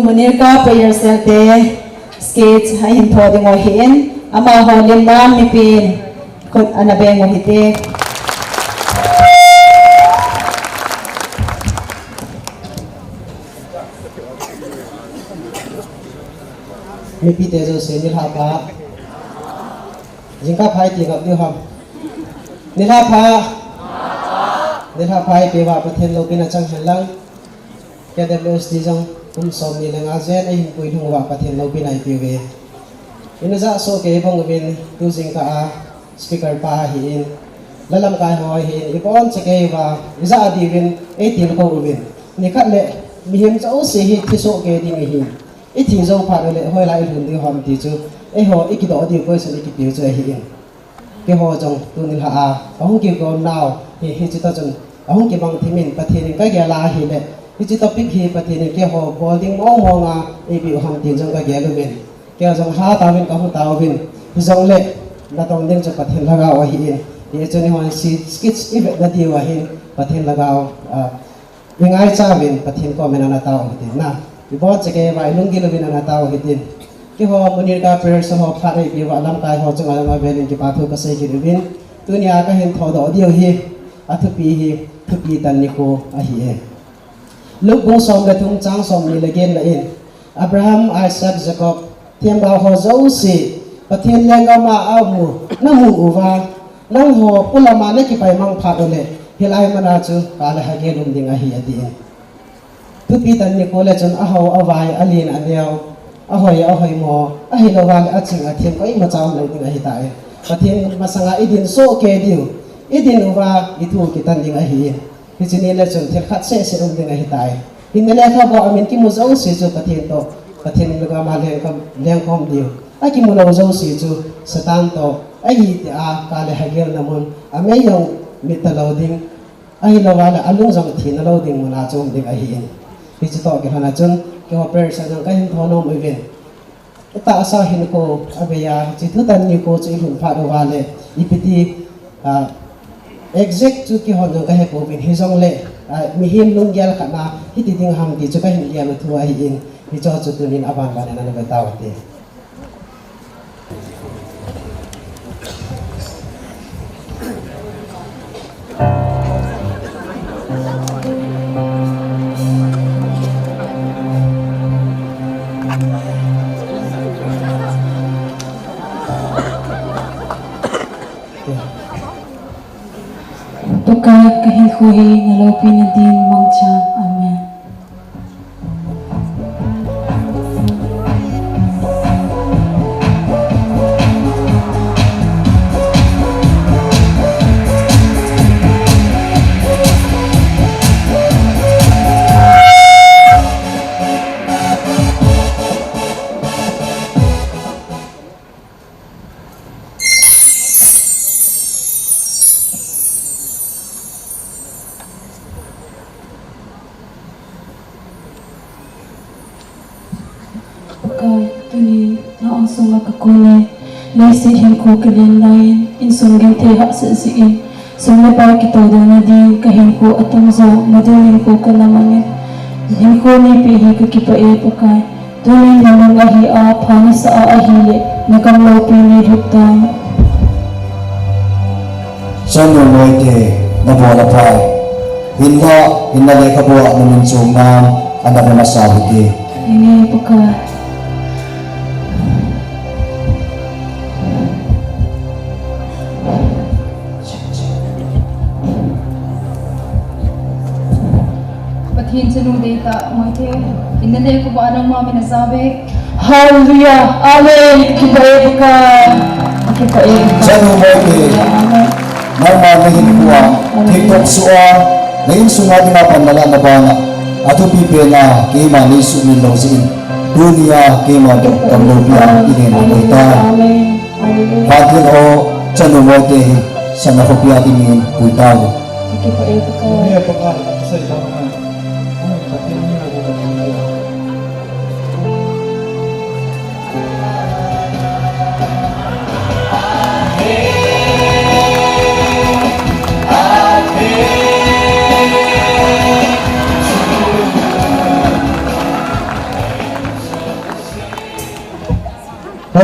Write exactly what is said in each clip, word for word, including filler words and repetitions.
Munirka Prayer Cell te stage ahin tho ding u ahin, amaho lim nam mipin khut ana beng u hite. Mipite jouse nilhah pha. Jingkah pha iti ngap diu ham. Nilhah pha. Nilhah pha ipeuva Pathen loupina chang hen lang. K W S T jong kum somni le nga jen eihin puilhung uva Pathen loupina ipeuve. Ina ja soh kei bang uvin tu jingkah a speaker pa ahin, la lamkai ho ahin, ibon chekei uva, ija diuvin eitilkhou uvin. Nikhat le mihem jouse hi thi soh kei ding ahin. Ithi jou phat uleh hoilai ilhun diu ham ti chu, eiho ikidoh diu question ikipeu chu ahin. Keiho jong tuni lha a, ahung kigom nau hi, hiche toh chun ahung kimang thimin Pathen in kagel a ahileh, hiche topic hi Pathen in keiho bol ding mong mong a eipeh u ham tin jong kagel uvin. Kei jong lha tauvin kahung tauvin, hijongleh natong ding chu Pathen Lhagao ahin. Hichun eihon skit ivet nadiu ahin, Pathen Lhagao, ah, ingaicha uvin Pathen komin ana tao hitin na. Ibon chekei uva ilunggil uvin ana tao hitin. Keiho Munirka Prayer Cell ho phat eipeuva lamkai ho chunga lama velin kipa thu kasei kit uvin. Tunia kahin thodoh diu hi, athupi hi, thupi tan nikho ahi e. Luke bung som le thum chang somni le genna in, Abraham, Isaac, Jacob, themgao ho jouse, Pathen lenggam a aum u namu uva, nangho polama nakipaimang phat uleh, hilai muna chu kah le hagel um ding ahi, atin. Thupi tan nikho le chun ahao, avai, alen, aneo, ahoi, ahoimo, ahilouva le aching, athem, koimacha umlou ding ahitai. Pathen masanga idin soh kei diu, idin uva ithu kitan ding ahi. Hiche ni le chun thil khat seh seh um ding ahitai. Hinna lekhabua min kimu jouse chu Pathen toh, Pathen lenggam a lengkhom, lengkhom diu. Akimu lou jouse chu Satan toh, ahi tia kah le hagel na mun, amei jong mit talou ding. Ahilouva le alung jong thina lou ding muna chu um ding ahin. Hiche toh kilhon a chun, keiho prayer cell jong kahin thon nom uvin. Itahsa hinkho abei a, hiche thutan nikho chu ilhun phat uva le, ipi ti, ah, exact chu keihon jong kahepouvin hijongleh, ah, mihem lunggel khat na hiti ding ham ti chu kahin gel u thu ahin, hiche chu tunin aban ban in ana ve tau hite. Pakai, kahinkho hi naloupina din mangcha. Amen. Pakai, tuni na angsunga kakon e, leiset hinkho kalen laiyin, insung genthei hahsat jeh in, sum le pai kitoh ding nadin, kahinkho atam jo, mading hinkho kana mang e, hinkho neipeh hi kakipah e Pakai. Tunin nalung ahi a, pha nasah a ahileh, nagam loupi neilhut tan. Chanu Moite, nabon aphai. Hinla, hinna lekhabua namin chom nan, ana ve masa u hite. Henge Pakai. Pathen chanu deitah Moite, hinna lekhabua nangma min a jao ve. Hallelujah. Amen. Kakipah e Pakai. Kakipah e Pakai. Chanu Moite. Amen. Nangma nahinkhoa, amen, thengtop soh a, na insunga dinga panna lahna bana, athupi pen a, keima neisuhmil lou jeh in, tunia keima toh gamloupia inen na koi tai. Amen. Hallelujah. Pathen o, Chanu Moite hi, sana khopia dingin pui tau. Kakipah e Pakai.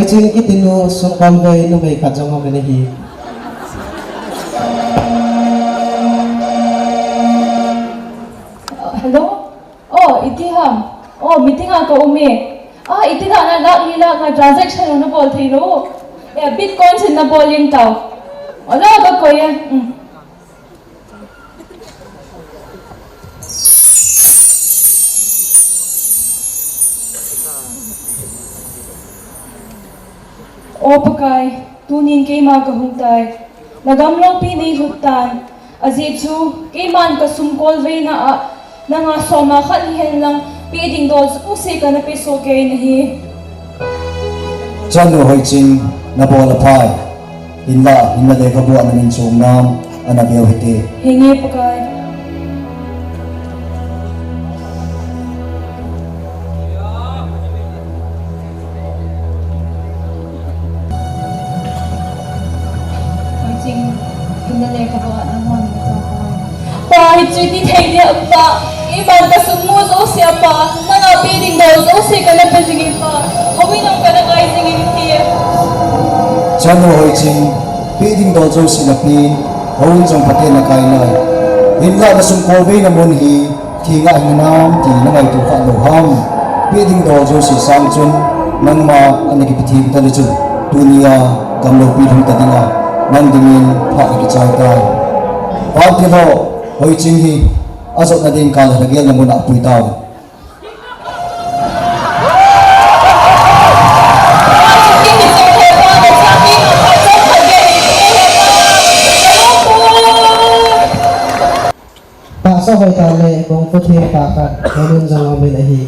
Ching kiti nu sungkol vei numei khat jong aum in ahi. Hello? Oh, iti ham? Oh, meeting a ka um e. Ah, iti dan a lakh li lakh nga transaction na bol thei lou. Eh, Bitcoin sin na bol in tao. Oh, la ka koi e. Hmm. O Pakai, tunin keima ka hung tai. Na gam loupi nei lut tan. Ajeh chu, keiman ka sumkol veina a, nanga soma khat hihen lang, pe ding dol jouse kana pe soh kei nahi. Chanu Hoiching, na bol aphai. Hinlah, hinna lekhabu a na min chom nam, ana veu hite. Henge Pakai. Hoiching, hinna lekhabu a nangma min ka chom koi. Pa, hichu iti thei dia Pa. Keiman ka sum mu jouse a Pa, nanga pe ding dol jouse kana pe jing e Pa. Houin jong kana ngai jing e. Chanu Hoiching, pe ding dol jouse na pen, houin jong phaten na kai nai. Hinlah na sumkol veina mun hi, theng a hing nam ti na ngaito kha lou ham. Pe ding dol jouse sang chun, nangma ana kipe them ta le chun, tunia gam loupi lhung ta dinga, nang dingin phat na kichai tai. Vantil ho, Hoiching hi, ajotna ding kal a lhagel na mun a pui tau. Tahsa hoi tah le, bongphu theng tah khat, Helun jong aum in ahi.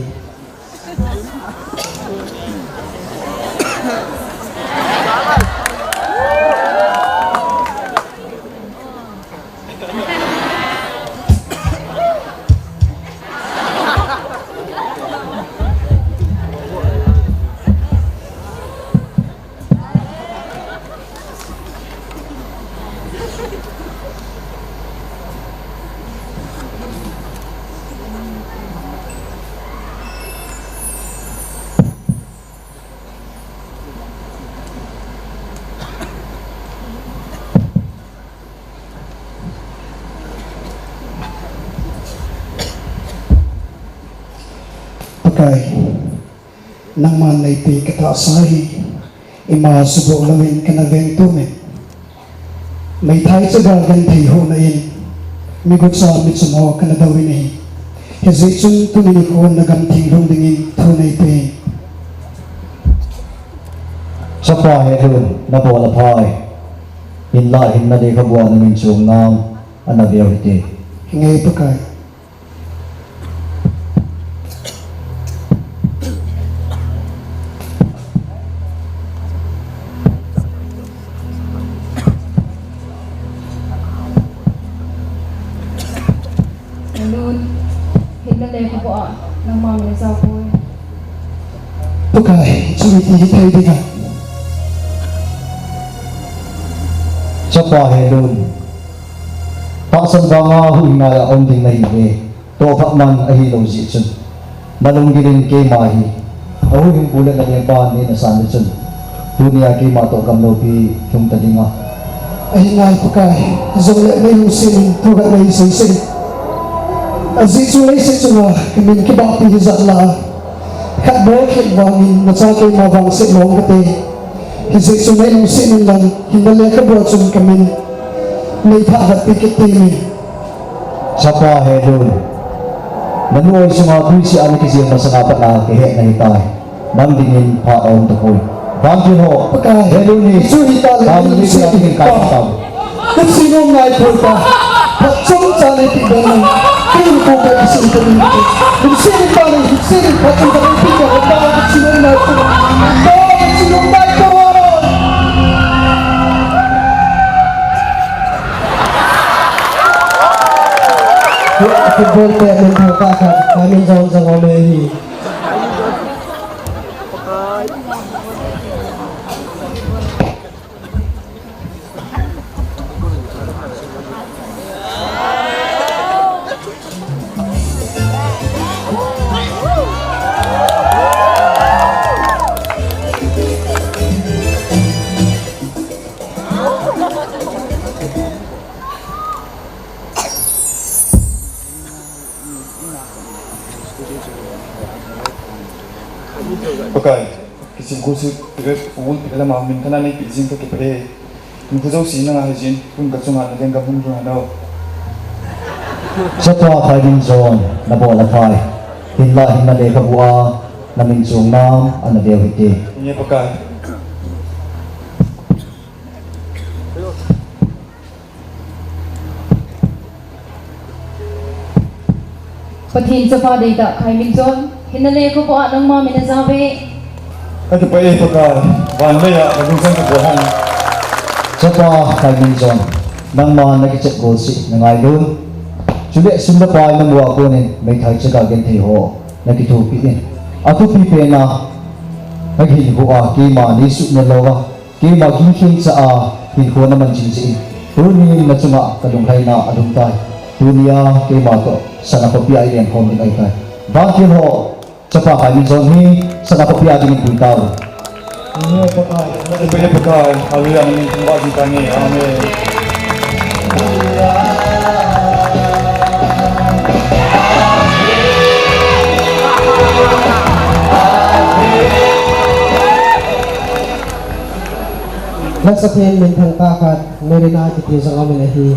Pakai, nangman neipe katahsa hi, ima suboh louvin kana veng tumin. Meithai chaga genthei houna in, migucha michom ho kana douvin ahi. Hijeh chun tuni nikho na gam theng lhung dingin thu neipe. Chapa Helun, na bol aphai. Hinlah hinna lekhabu a na min chom nam, ana veu hite. Henge Pakai. Helun, hinna lekhabu a nangma min ka chom koi. Pakai, chu iti hithei dinga. Chapa Helun, tahsan vanga huhhingna a um ding nahi e. Tohphat man ahilou jeh chun, na lunggil in keima hi ahuhhingpu le na lengpa nei nasan le chun, tunia keima toh gam loupi lhung ta dinga. Ahi nai Pakai, jongle nei lungset in thu khat nei seisei. Ajeh chu leiset chunga kamin kibahpi hijat lah a, khat bou khat vangin nacha keima vangset lou kate. Hijeh chun nei lungset in lang, hinna lekhabu a chun kamin nei phat vat pi kit temin. Chapa Helun, na nu-oi sunga tui seh a na kijil masanga pat a kahet nahitai. Nang dingin phat aum tapoi. Vantil ho, Pakai, Helun hi, chu hita le, family chu hi, ka pa. Ka chinom nai poi pa. Phat chomcha nei pe bang nang. Ka in ko ka kisin ka ni. Ka chinom nai poi. Ka chinom nai poi. Pa, ka chinom nai poi. Football player min thangtah khat, Khamin Jong jong aum e hi. Kai, kisim khu su, tive, ul, tive lama, min thana nei pi jing ka kipah e. Min khu jouse nanga hijin, tun ka chunga na lenggam hung lhung hano. Chapa Khaiminjon, na bol a phai. Hinlah hin na lekhabu a, na min chungnam, ana veu hite. Nge Pakai. Pathen chapa deitah Khaiminjon, hinlah lekhabu a nangma min ajave. Ka kipah e Pakai, van le leiya, na lungsan ka bol hang. Chapa Khaiminjon, nangma na kichet gol seh, na ngailun. Chule sum le pai na mu a konin, meithai cheka genthei ho, na kithopi in. Athupi pen a, na kihin hu a, keima nei suhmil lou a. Keima gingkheng cha a, hinkho na man jing jeh in. Tunin na chunga ka lunglhaina alhung tai. Tunia keima toh, sana khopi a i leng khom ding ahitai. Vantil ho, chapa Khaiminjon hi, sana khopi a dingin pui tau. Amen, Pakai. Amen, Pakai. Hallelujah. Amen. Amen. Lasa pen minthang tah khat, Merina kiti jong aum in ahi.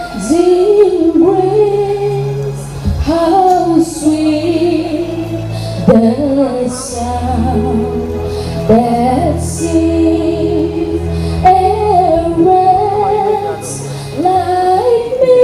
Amazing grace, how sweet the sound that saved a wretch like me.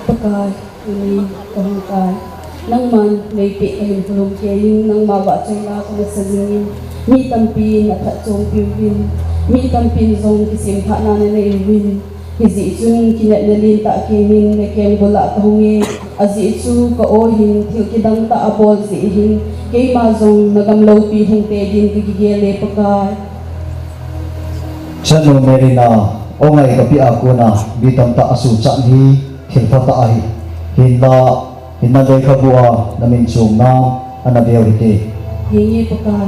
Pakai, tuni kahung kai. Nangman neipeh kahin lhung kei in, nangma vahchoila kana sa jing in. Mi tampin athat chom piuvin. Mi tampin jong kisem thahna nanei uvin. Hijeh chun kinepna lentah kei in, na keng bul a kahung e. Ajeh chu ka-o hin thil kidang tah abol jeh hin, keima jong na gam loupi hung tei din ka kigel e Pakai. Chanu Merina, o ngai kapeh a kona, mi tamtah asuhchat hi, thil phatah ahi. Hinlah, hin na lekhabu a, na min chungnam, ana veu hite. Henge Pakai.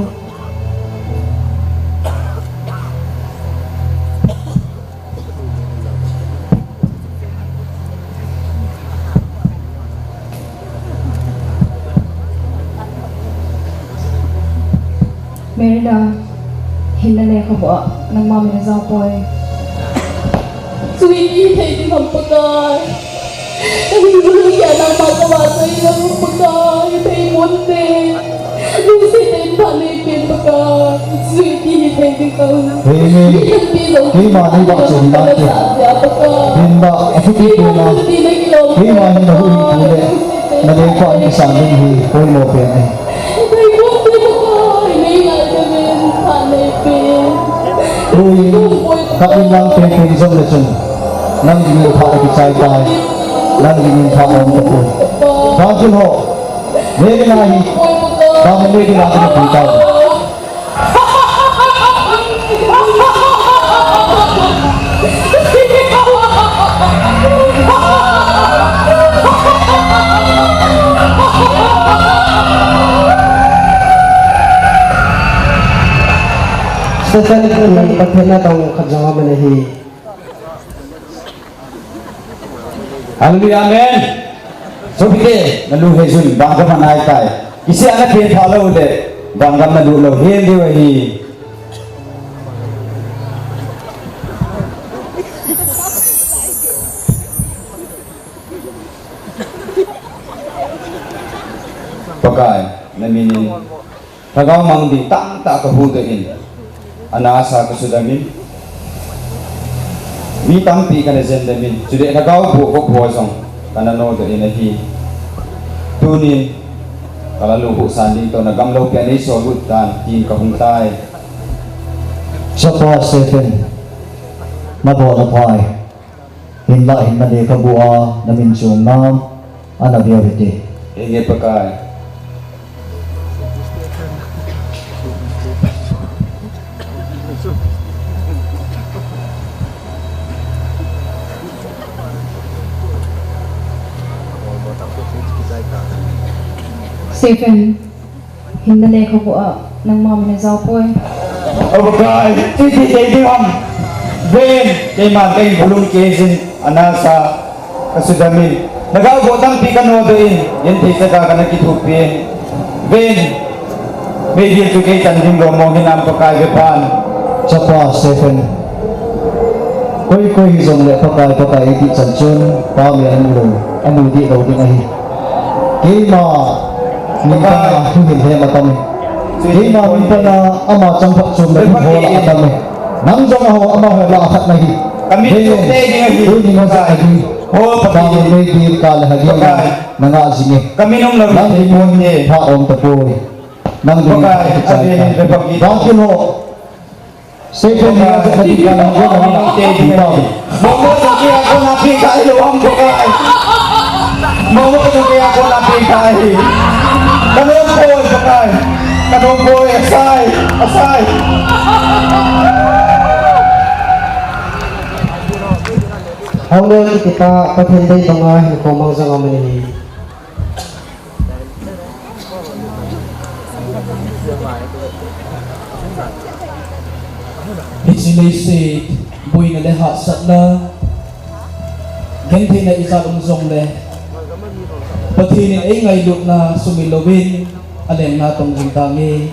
Merina, hin na lekhabu a, nangma min ajao poi. Chuti hi thei ding ham Pakai. Ka hinna lungset a nangma ka vahchoi lou Pakai, thei mon te. Lungset tah in phat neipen Pakai. Chuti hi thei ding ham. Hei, hei. Mi tampi jong keima nei vahchoi nante. Pakai. Hinlah, athupi pen a. Keima hin na huhhingpu le na lengpa in kisang ding hi poimo pen ahi. Tuin, ka inlang penpen jong le chun, nang dingin phat akichai tai, nang dingin phat aum tapoi. Vantil ho, Merina hi, damun Merina kana pui tai. Satan in Pathen na tong khat jong aman ahi. Hallelujah, amen. Sopite, nalu hei chun, vangam anai tai. Kisih a nape phalou le, vangam nalu lou, hel diu ahi. Pakai, na min in. Lhagao mang ding tamtah ka huhdoh in, ana asa ka sudam in, mi tampi kana jendam in, chule lhagao boh ka boh jong kana nodoh in ahi. Tunin, ka lalu huhsan ding toh na gam loupi a nei sol lut tan, tin ka hung tai. Chapa Stephen, na bol aphai. Hinlah hin na lekhabu a, na min chungnam, ana veu hite. Henge Pakai. Stephen, hinna lekhabu a nangma min ajao poi. O Pakai, iti kei ding ham. Ven, keiman ka inbulung kei jin, anasa, ka sudamin. Naga go tampi ka nodoh in, genthei saka kana kithupi in. Ven, meidil chu kei chan ding lo mo hinam Pakai ve pan. Chapa Stephen. Koi koi hijongle Pakai, Pakai iti chan chun, pa mi amu lo, amu dih lo ding ahi. Keima min pana thuhil hem atam e. Keima min pana ama changphat chom le thuhol atam e. Nang jong aho, amaho lah a khat nahi. Ka mit chu te ding ahi. Tuni ngajah ahi. Ho, Pakai. Tang meidil ka le hagi. Pakai. Nanga jing e. Ka min um lo. Nang min pha om tapoi. Nang min pha chai ta. Pakai, a ve, ve, Pakai. Bangkil ho. Stephen, Pakai, ni ka ti ka nang ko na te ding ahi. Momo to kei a kona pi kai lo ham Pakai. Momo to kei a kona pi kai. Ka nom poi Pakai. Ka nom poi, asai, asai. Haoneo kiti pa, Pathen dei banga hinkho mang jong aum in ahi. Hiche leiset, boina le hahsatna, gentheina ijat um jongle, Pathen in eingailutna sumil louvin, alengna tong jing tange.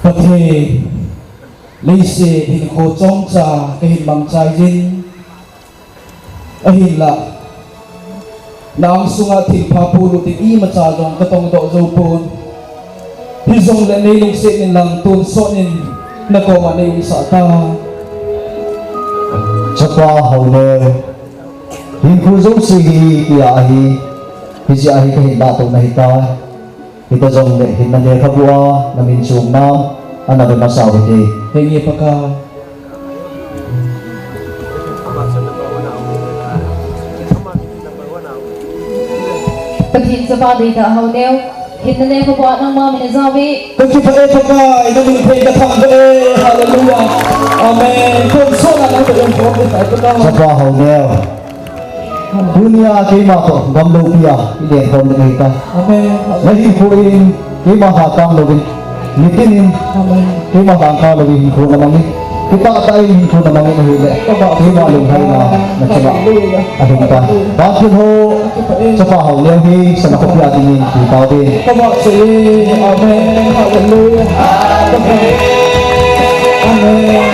Pathen, leiset hinkho chomcha kahin mangchai jin, ahinlah, na angsunga thilpha polut ding imacha jong katongdoh jou pon. Hijongle neilungset in lang tonsot in nakoma neiumsah ta. Chapa Haoneo. Hinkho jouse hi, tia ahi, hijeh a hi kahin lah toh nahi tai. Hita jongle, hinna lekhabu a, na min chu um nam, ana ve masa u hite. Henge Pakai. Pathen chapa deitah Haoneo, hinna lekhabu a nangma min ajao e. Ka kipah e Pakai, na min thei ka thangvah e. Hallelujah. Amen. Tonsot a nang toh jong khom ding ahi Pakai. Chapa Haoneo. Tunia keima toh gam loupi a, i lengkhom ding ahi tai. Amen. Na hinkho in, keima hatang louvin, nitin in, Amen. Keima hatang louvin hinkho na mang in, kitah tah in hinkho na mang in ahile, Amen. Keima lunglhaina na chunga ahung tai. Hallelujah. Bangkil ho, Chapa Haoneo hi, sana khopi a dingin, ti tauvin. Amen. Hallelujah. Amen.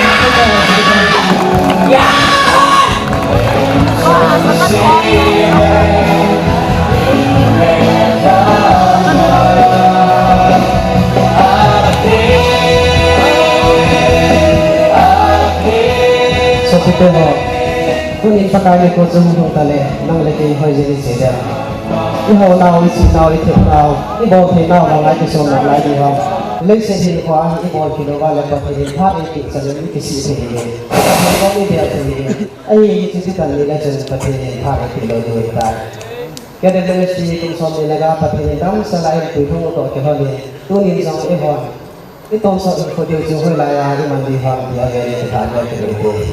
Sopite ho, tunin Pakai nikho chu hung lhung tale, nang le kei hoijin i che dem? I hao nau, i chi nau, i thep nau, i bol thei nau, nalai kisomna lai ding ham? Leiset hinkho a hi i bol kit louva le Pathen in phat eipeh chan in i kisih thei ahi. Pathen kom i bel thei ahi. Ahi, hiche chu kitan ni le chun Pathen in phat eipeh lou diu ahitai. Cadet Ministry kum somni le nga Pathen in damsel a eipui thum u toh kilhon in, tunin jong eihon i tonsot hinkho diu chu hoilai a i man ding ham ti a ven in i thah vel thei u hite.